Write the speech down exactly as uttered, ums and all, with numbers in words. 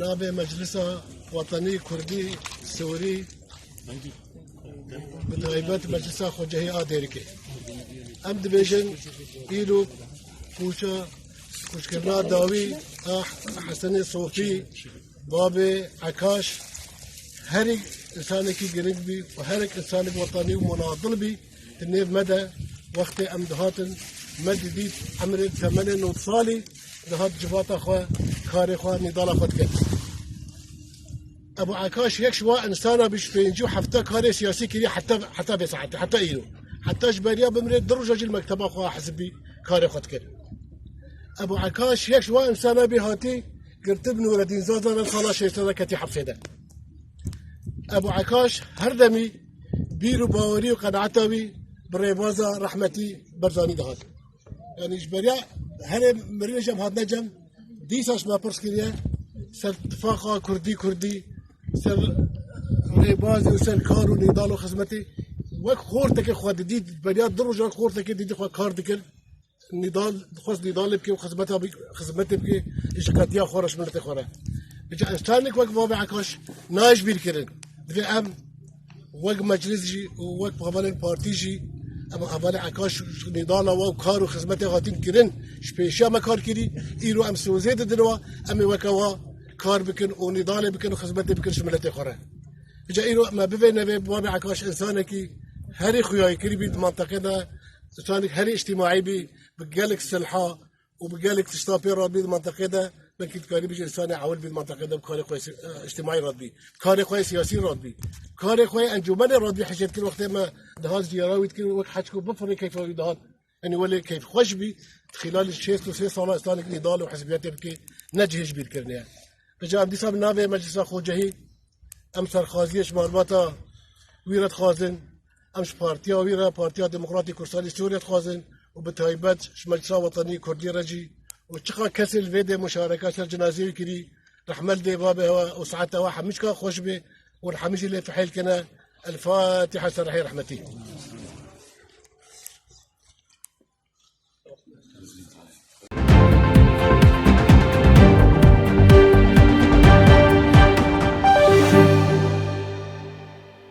Navê Meclisa Wetenî Kurdî Sûrî, bi taybet Meclisa Xwecehî a Dêrikê. Em dibêjin, îro kûça, kûçkirina dawî a Hesenê Sofî, babê Ekaş, herî insanekî giring bî û herek insanek wetanî û munadil bî, di nêv me de wextê em dihatin, me didît emrê temenê nod salî dihat civata xwe, karê xwe, nîdala xwe dikir. Ebu Ekaş yek ji wa insana bî ji pêncî û hefta karê siyasî kirî heta, heta vê saetê, heta îro. Heta ji beriya bimrê du roja jî li mekteba xwe hizbî karê xwe dikir. Ebu Ekaş yek ji wa insana bî hatî girtin Nûredîn Zaza re sala şêşte de ketî hepsê de. Ebu Ekaş her demî bîr û bawerî û qenaeta wî bi rêbaza rehmetî Barzanî dihat. Yanî ji beriya herê mirinê jî em hatine cem, dîsa ji me pirs kiriye ser tifaqa kurdî kurdî, ser rêbazê û ser kar û nîdal û xizmetê. Wek xortekê xwe didît, beriya du roja xortekê didî xwe kar dikir, nîdal, dixwest nîdalê bike û xizmeta bik-, xizmetê bike ji qetiya xwe re, ji miletê xwe re. Îca însanek wek Babê Ekaş nayê ji bîr kirin. Divê em wek meclis jî û wek hevalên partî jî, em hevalê Ekaş ji nîdala we û kar û xizmetê hatin kirin, ji pêşiya me kar kirî, îro em sozê didin we, em ê weke we kar bikin û nîdalê bikin û xizmetê bikin ji miletê xwe re. Îca îro me bivê nevê Babê Ekaş însanekî herî xuyayîkirî bî di manteqê de, însanek herî îctîmaî bî, bi gelek silha û bi gelek tişta pê radbî di manteqê de, belkî dikarî bijî însanê ewil bî di manteqê de bi karê xwe si-, e, îctîmaî radbî, bi karê xwe siyasî radbî, bi karê xwe encûmenê radbî hijêt kir wextê me dihat ziyara wî dikir wek heçko bifirê keyfa wî dihat. Yanî welê keyfxweş bî, di xîlalî şêst û sê sala însanek nîdal û hizbiyetê bike, ne cihê ji bîr kirine ye. Îca em dîsa bi navê Meclisa Xocehî, em serxaziyê ji malbata wî re dixwazin, em ji partiya wî re, Partiya Demokratîk Kurdistanê Sûriyê dixwazin û bi taybet ji Meclisa Wetenî Kurdî re jî û çiqa kesê li vê dê muşareka ser cinazeyê wî kirî, rehmet dê babê hewa û saeta we hemî çiqa xweş bê û hemî jî lê fihêl kene. El-Fatiha ser rihê rehmetî.